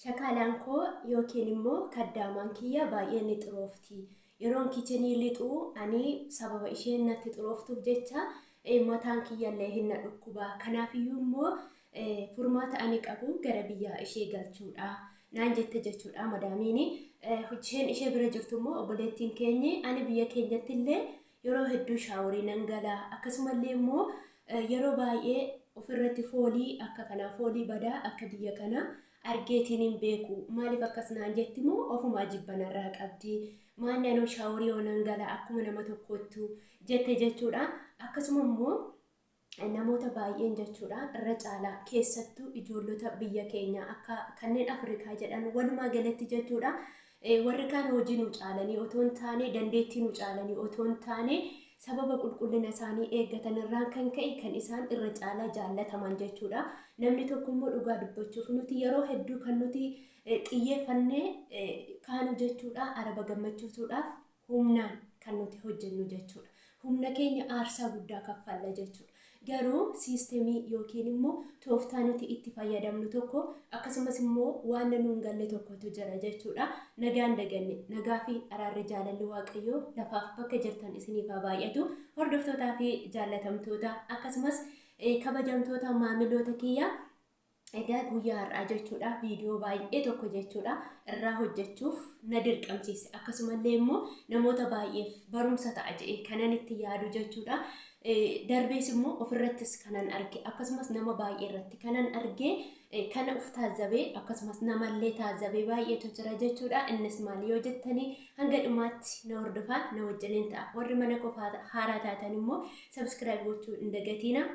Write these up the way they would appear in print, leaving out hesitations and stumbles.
Shakaalaan koo yookiin immoo kaddaamaan kiyya baay'ee ni xuroofti. Yeroon kichinii lixu ani sababa isheen natti xurooftuuf jecha mataan kiyyallee hin na dhukkuba. Kanaafiyyuu immoo furmaata ani qabu gara biyyaa ishee galchuudha naan jette jechuudha madaamiin. Isheen ishee bira jirtu immoo obboleettiin keenyi ani biyya keenyatti illee yeroo hedduu shaaworii nan gala, akkasumallee immoo yeroo baay'ee ofirratti foolii akka kanaa, foolii badaa akka biyya kanaa argeetiin hin beeku. Maaliif akkas naan jetti moo ofumaa jibba narraa qabdi? Maanni anoo shaaworii yoo nan gala akkuma nama tokkoottu jette jechuudha. Akkasuma immoo namoota baay'een jechuudha irra caalaa keessattuu ijoollota biyya keenya akka kanneen Afrikaa jedhan walumaa galatti jechuudha, warri kaan hojii nu caalanii otoo hin taane, dandeettii nu caalanii otoo hin taane, sababa qulqullina isaanii eeggatan irraan kan ka'e kan isaan irra caalaa jaallataman jechuudha. Namni tokko immoo dhugaa dubbachuuf nuti yeroo hedduu kan nuti xiyyeeffannee kaanu jechuudha araba gammachiisuudhaaf humnaan kan nuti hojjennu jechuudha. Humna keenya aarsaa guddaa kaffalla jechuudha. Garuu siistemii yookiin immoo tooftaa nuti itti fayyadamnu tokko, akkasumas immoo waan nu hin galle tokkotu jira jechuudha. Nagaan daganne, nagaa fi araarri jaalalli Waaqayyoo lafaaf bakka jirtan isiniif haa baay'atu. Hordoftootaa fi jaallatamtoota, akkasumas kabajamtoota maamiloota kiyya, egaa guyyaa har'aa jechuudha viidiyoo baay'ee tokko jechuudha irraa hojjechuuf na dirqamsiise, akkasumallee immoo namoota baay'eef barumsa ta'a jedhee kanan itti yaadu jechuudha. Darbees immoo ofirrattis kanan arge, akkasumas nama baay'ee irratti kanan arge, kana uf taazzabee akkasumas namallee taazzabee baay'eetu jira jechuudha. Innis maali yoo jettanii, hanga dhumaatti na hordofaa, na wajjiniin ta'a. Warri mana koo haaraa taatan immoo subscribe gochuu hin dagatiina.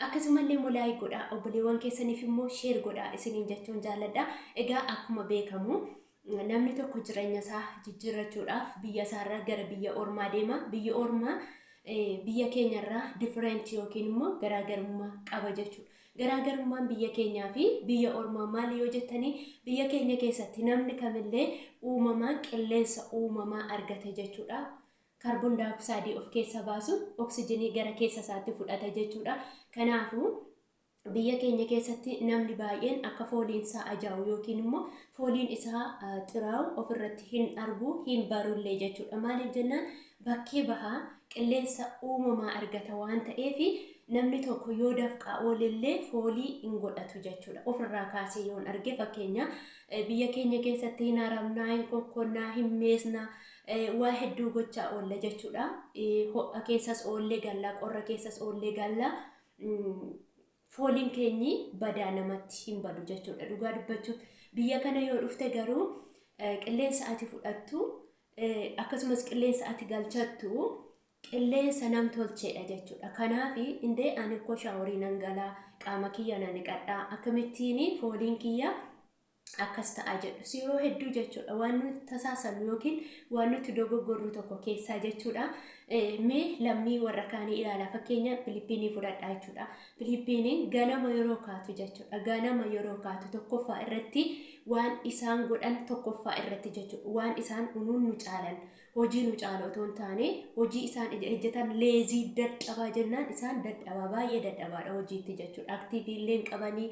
Akkasumallee immoo like godhaa, obboleewwan keessaniif immoo share godhaa isiniin jechuun jaalladha. Egaa akkuma beekamu namni tokko jireenya isaa jijjiirrachuudhaaf biyya isaarraa gara biyya ormaa deema. Biyyi ormaa biyya keenyarraa different yookiin immoo garaagarummaa qaba jechuudha. Garaagarummaan biyya keenyaa fi biyya ormaa maali yoo jettanii, biyya keenya keessatti namni kamillee uumamaan qilleensa uumamaa argata jechuudha. Kaarboon daayooksaayidii of keessa baasuun oksijinii gara keessa isaatti fudhata jechuudha. Kanaafuu biyya keenya keessatti namni baay'een akka fooliin isaa ajaa'u yookiin immoo fooliin isaa xiraa'u ofirratti hin argu, hin barullee jechuudha. Maaliif jennaan, bakkee bahaa qilleensa uumamaa argata waan ta'eef namni tokko yoo dafqaa oolellee foolii hin godhatu jechuudha. Ofirraa kaasee yoon arge, fakkeenya biyya keenya keessatti hin haramnaa, hin kokkonnaa, hin meesnaa, waa hedduu gochaa oolla jechuudha. Ho'a keessas oollee galla, qorra keessas oollee galla. Fooliin keenyi badaa namatti hin badu jechuudha. Dhugaa dubbachuuf biyya kana yoo dhufte garuu qilleensa ati fudhattu akkasumas qilleensa ati galchattu qilleensa nam tolcheedha jechuudha. Kanaaf indee ani koo shaaworii nan galaa, qaama kiyya nan dhiqadhaa, akkamittiin fooliin kiyya akkas ta'a jedhu yeroo hedduu jechuudha, waan nuti tasaasannu yookiin waan nuti dogoggorru tokko keessaa jechuudha. Mee lammii warra kaanii ilaala, fakkeenya Filiippiinii fudhadhaa jechuudha. Filiippiiniin ganama yeroo kaatu jechuudha, ganama yeroo kaatu tokkoffaa irratti waan isaan godhan, tokkoffaa irratti jechuudha, waan isaan unuun nu caalan, hojii nu caalu otoo hin taane, hojii isaan hojjetan lazy, dadhabaa jennaan, isaan dadhabaa, baay'ee dadhabaadha hojiitti jechuudha. Active illee hin qabanii,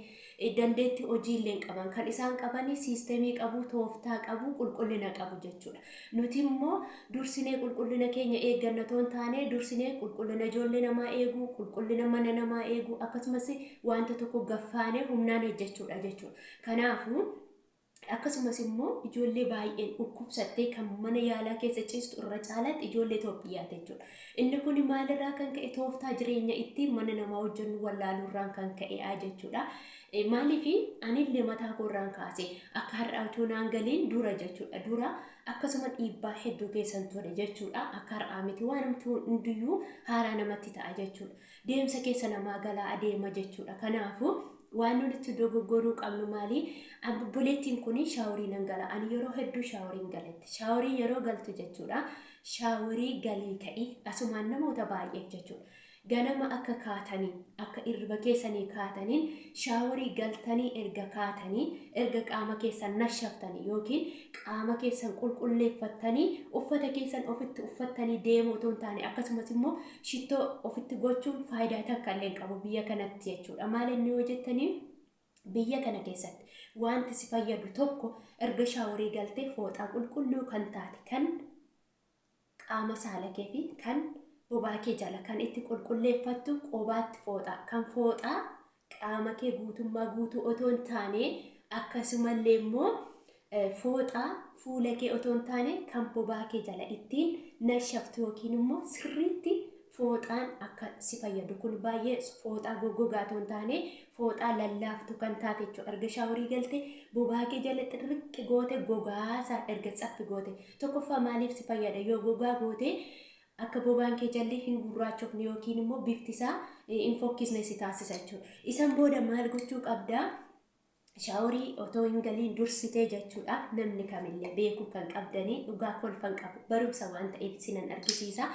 dandeettii hojii illee hin qaban. Kan isaan qabanii siistemii qabu, tooftaa qabu, qulqullina qabu jechuudha. Nuti immoo dursinee qulqullina keenya eegganna otoo hin taane, dursinee qulqullina ijoollee namaa eeguu, qulqullina mana namaa eeguu, akkasumas wanta tokko gaffaanee humnaan hojjechuudha jechuudha. Kanaafuu akkasumas immoo ijoollee baay'een dhukkubsattee kan mana yaalaa keessa ciistu irra caalaatti ijoollee Itoophiyaati jechuudha. Inni kun maalirraa kan ka'e? Tooftaa jireenya ittiin mana namaa hojjennu wallaaluurraan kan ka'e'a jechuudha. Maaliif anillee mataa koorraan kaase akka har'aa utuu naan galiin dura jechuudha. Dura akkasuma dhiibbaa hedduu keessan ture jechuudha. Akka har'aa miti, waan hundiyyuu haaraa namatti ta'a jechuudha. Deemsa keessa namaa galaa adeema jechuudha. Kanaafuu waan nuti itti dogoggoruu qabnu maali? Obboleettiin kun shaaworii nan gala. Ani yeroo hedduu shaaworiin galatti. Shaaworii yeroo galtu jechuudha. Shaaworii galii ka'i. Asumaan namoota baay'eef jechuudha. Ganama akka kaatanii, akka irriba keessanii kaataniin shaaworii galtanii, erga kaatanii, erga qaama keessan nashaftanii yookiin qaama keessan qulqulleeffattanii, uffata keessan ofitti uffattanii deemuu otoo hin taane, akkasumas immoo shittoo ofitti gochuun faayidaa takka illee hin qabu biyya kanatti jechuudha. Maal inni yoo jettanii, Biyya kana keessatti wanti si fayyadu tokko erga shaaworii galtee fooxaa qulqulluu kan taate kan qaama saala kee fi kan bobaa kee jala kan itti qulqulleeffattu qobaatti fooxaa kan fooxaa qaama kee guutummaa guutuu otoo hin taane, akkasumallee immoo fooxaa fuula kee otoo hin taane kan bobaa kee jala ittiin nashaftu yookiin immoo sirriitti fooxaan akka si fayyadu kun baay'ee fooxaa goggogaa otoo hin taane fooxaa lallaaftu kan taate jechuudha. Erga shaaworii galte bobaa kee jala xirriqqi goote gogaasaa erga tsaffi goote, tokkoffaa maaliif si fayyada? Yoo gogaa goote akka bobaan kee jalli hin gurraachofne yookiin immoo bifti isaa hin fokkisne si taasisa jechuudha. Isan booda maal gochuu qabdaa? Shaaworii otoo hin galiin dursitee jechuudha. Namni kamillee beekuu kan qabdanii, dhugaa kolfan qabu, barumsa waan ta'eef sinan argisiisa.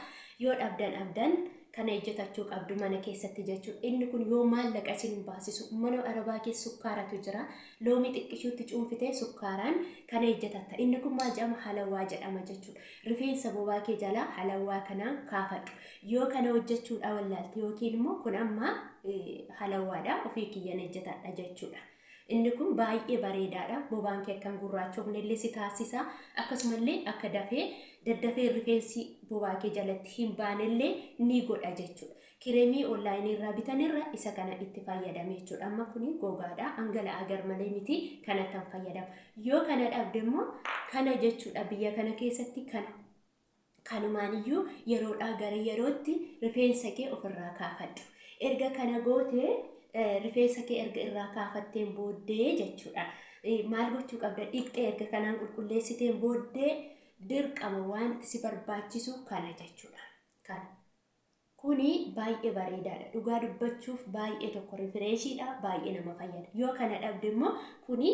Yoo dhabdan abdan kana ejjetachuu qabdu mana keessatti jechuudha. Inni kun yoo maallaqa isin hin baasisu, mana arabaa keessa sukkaaratu jira. Loomii xiqqishuutti cuunfitee sukkaaraan kana ejjetatta. Inni kun maal jedhama? Halawwaa jedhama jechuudha. Rifeensa bobaa kee jalaa halawwaa kanaan kaafadhu. Yoo kana hojjechuudha wallaalte yookiin immoo kun amma halawwaadha, ofii kiyyan ejjetadha jechuudha. Inni kun baay'ee bareedaadha. Bobaan kee akka hin gurraachofne illee si taasisa. Akkasumallee akka dafee daddafee rifeensi bobaa kee jalatti hin baanellee ni godha jechuudha. Kireemii onlaayinii irraa bitanirra isa kana itti fayyadame jechuudha. Amma kuni gogaadha. Dhangala'aa garmalee miti, kanattan fayyadama. Yoo kana dhabde immoo kana jechuudha, biyya kana keessatti kana. Kanumaaniyyuu yeroodhaa gara yerootti rifeensa kee ofirraa kaafadhu. Erga kana gootee, rifeensa kee erga irraa kaafatteen booddee jechuudha. Maal gochuu qabda? Dhiqxee erga kanaan qulqulleessiteen booddee dirqama wanti si barbaachisu kana jechuudha. Kana. Kuni baay'ee bareedaadha. Dhugaa dubbachuuf baay'ee tokko refreshiidha. Baay'ee nama fayyada. Yoo kana dhabde immoo kuni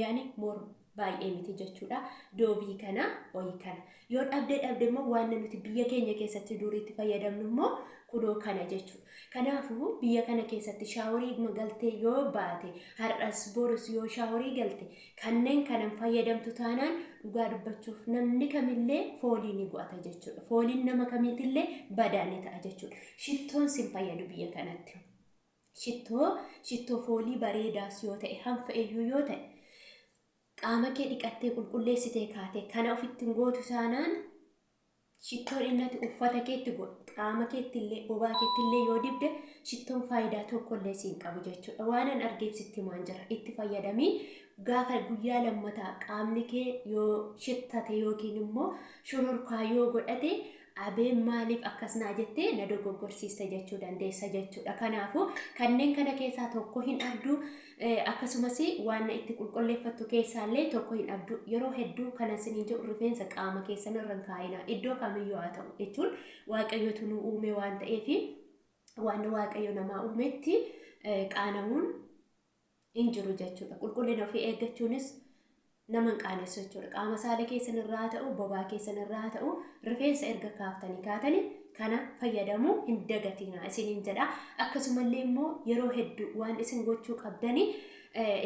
yaani more baay'ee miti jechuudha. Doovii kana ho'i kana. Yoo dhabde dhabde immoo waan nuti biyya keenya keessatti duriitti fayyadamnu immoo kunoo kana jechuudha. Kanaafuu biyya kana keessatti shaaworii galtee yoo baate, har'as borus yoo shaaworii galte kanneen kanan fayyadamtu taanaan, dhugaa dubbachuuf namni kamillee foolii ni go'ata jechuudha. Fooliin nama kamiitillee badaa ni ta'a jechuudha. Shittoon sin fayyadu biyya kanatti. Shittoo foolii bareedaas yoo ta'e, hanfa iyyuu yoo ta'e, qaama kee dhiqattee qulqulleessitee kaate kana ofitti hin gootu taanaan, shittoon innati uffata keetti godhu qaama keetti illee bobaa keetti illee yoo dibde shittoon faayidaa tokko illee siin qabu jechuudha. Waanan argeef sitti himaan jira. Itti fayyadamii gaafa guyyaa lammataa qaamni kee yoo shittate yookiin immoo shororkaa yoo godhate, abeen maaliif akkas naa jettee na dogoggorsiiste jechuu dandeessa jechuudha. Kanaafuu kanneen kana keessaa tokko hin dhabdu, akkasumas waan itti qulqulleeffattu keessaallee tokko hin dhabdu. Yeroo hedduu kanan siniin jedhu, rifeensa qaama keessan irra hin kaa'inaa. Iddoo kamiyyuu haa ta'u jechuun Waaqayyotu nu uume waan ta'eef, waan Waaqayyo namaa uumetti qaana'uun hin jiru jechuudha. Qulqullina ofii eeggachuunis nama hin qaanessu jechuudha. Qaama saala keessan irraa haa ta'u, bobaa keessan irraa haa ta'u, rifeensa erga kaaftanii kaatanii kana fayyadamuu hin dagatinaa isiniin jedha. Akkasumallee immoo yeroo hedduu waan isin gochuu qabdanii,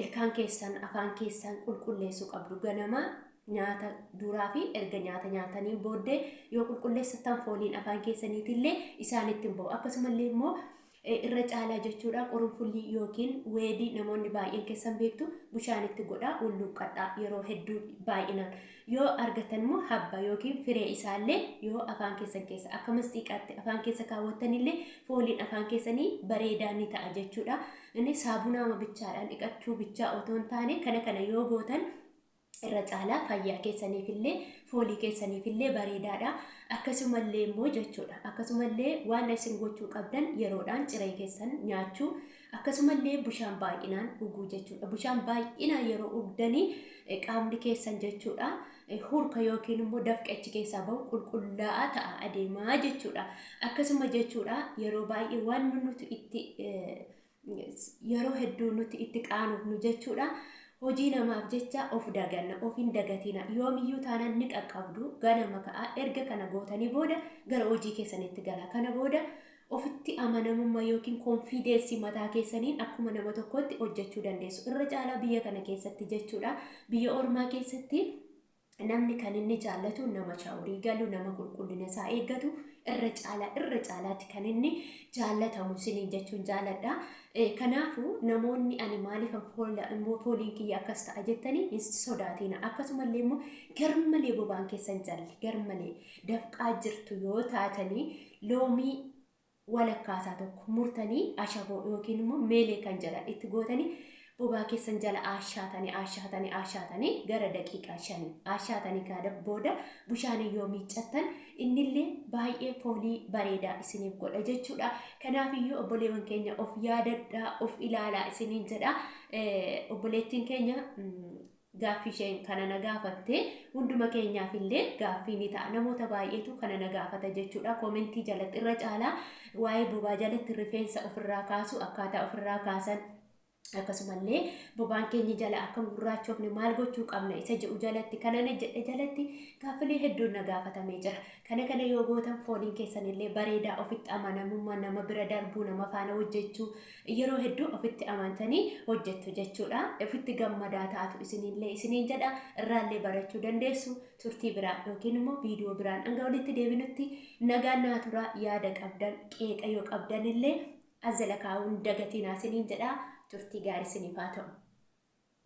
ilkaan keessan, afaan keessan qulqulleessuu qabdu. Ganama nyaata duraa fi erga nyaata nyaatanii booddee yoo qulqulleessattan fooliin afaan keessaniitillee isaanitti hin ba'u. Akkasumallee immoo irra caalaa jechuudha, qurunfullii yookiin weedii namoonni baay'een keessan beektu, bishaanitti godhaa hulluuqqadhaa yeroo hedduu baay'inaan. Yoo argatan immoo habba yookiin firee isaallee yoo afaan keessan keessa akka masxiiqaatti afaan keessa kaawwattanillee fooliin afaan keessanii bareedaa ni ta'a jechuudha. Inni saabunaama bichaadhaan dhiqachuu bichaa otoo hin taane kana kana yoo gootan irra caalaa fayyaa keessaniifillee foolii keessaniifillee bareedaadha. Akkasumallee immoo jechuudha. Akkasumallee waan isin gochuu qabdan, yeroodhaan ciree keessan nyaachuu, akkasumallee bishaan baay'inaan dhuguu jechuudha. Bishaan baay'inaan yeroo dhugdanii qaamni keessan jechuudha hurka yookiin immoo dafqi achi keessaa bahu qulqullaa'aa ta'a adeemaa jechuudha. Akkasuma jechuudha, yeroo baay'ee waan nuti itti yeroo hedduu nuti itti qaanofnu jechuudha. Hojii namaaf jecha of daganna, of hin dagatina. Yoomiyyuu taanaan ni qaqqabdu, ganama ka'aa, erga kana gootanii booda gara hojii keessanitti gala. Kana booda ofitti amanamummaa yookiin konfiideensii mataa keessaniin akkuma nama tokkotti hojjechuu dandeessu. Irra caalaa biyya kana keessatti jechuudha. Biyya ormaa keessatti Namni kan inni jaallatu nama shaaworii galu, nama qulqullina isaa eeggatu irra caalaa irra caalaatti kan inni jaallatamu isiniin jechuun jaaladha. Kanaafuu namoonni ani maaliif immoo fooliin kiyya akkas ta'a jettanii hin sodaatina. Akkasumallee immoo garmalee bobaan keessan jalli garmalee dafqaa jirtu yoo taatanii loomii walakkaasaa tokko murtanii ashaboo yookiin immoo meelee kan jedhan itti gootanii bobaa keessan jala aashaatanii aashaatanii aashaatanii gara daqiiqaa shanii aashaatanii kaada booda bishaaniin yoo miiccattan innillee baay'ee foolii bareedaa isiniif godha jechuudha. Kanaafiyyuu obboleewwan keenya of yaadadhaa, of ilaalaa isiniin jedha. Obboleettiin keenya gaaffii isheen kana na gaafatte hunduma keenyaaf illee gaaffii ni ta'a. Namoota baay'eetu kana na gaafata jechuudha. Koomentii jalatti irra caalaa waa'ee bobaa jalatti rifeensa ofirraa kaasu, akkaataa ofirraa kaasan, akkasumallee bobaan keenya jala akka hin gurraachofne maal gochuu qabna isa jedhu jalatti kana na jedhe jalatti gaaffilee hedduun na gaafatamee jira. Kana kana yoo gootan fooliin keessan illee bareedaa, ofitti amanamummaa nama bira darbuu, nama faana hojjechuu yeroo hedduu ofitti amantanii hojjettu jechuudha. Ofitti gammadaa taatu isinillee isiniin jedha. Irraallee barachuu dandeessu. Turtii biraa yookiin immoo viidiyoo biraan hanga walitti deebinutti nagaan naa turaa. Yaada qabdan, qeeqa yoo qabdan illee as jala kaa'uun dagatinaa isiniin jedha. Turtii gaarii isiniif haa ta'u.